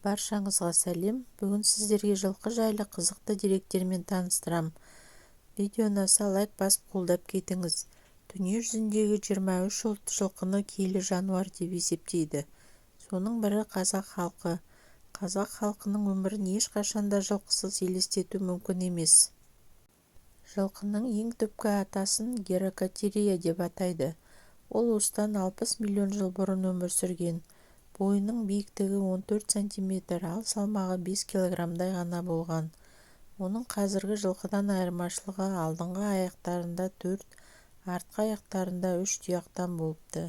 Баршаңызға сәлем! Бүгін сіздерге жылқы жайлы қызықты деректермен таныстырам. Видео ұнаса, лайк басып, қолдап кетіңіз. Дүние жүзіндегі 23 ұлт жылқыны киелі жануар деп есептейді. Соның бірі қазақ халқы. Қазақ халқының өмірін ешқашан да жылқысыз елестету мүмкін емес. Жылқының ең түпкі атасын гиракотерия деп атайды. Ол осыдан 60 миллион жыл бұрын өмір сүрген. Бойының биіктігі 14 сантиметр, ал салмағы 5 килограммдай ғана болған. Оның қазіргі жылқыдан айырмашылығы алдыңғы аяқтарында төрт, артқы аяқтарында үш тұяқтан болыпты.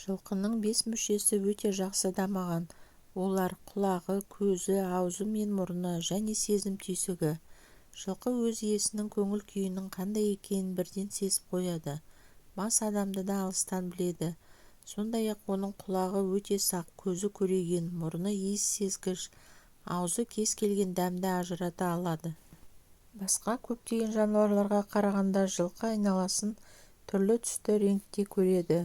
Жылқының бес мүшесі өте жақсы дамыған. Олар: құлағы, көзі, аузы мен мұрны және сезім түйсігі. Жылқы өз иесінің көңіл-күйінің қандай екенін бірден сезіп қояды. Мас адамды да алыстан біледі. Сондай-ақ оның құлағы өте сақ, көзі көреген, мұрны иіс сезгіш, аузы кез келген дәмді ажырата алады. Басқа көптеген жануарларға қарағанда жылқы айналасын түрлі түсті реңкте көреді.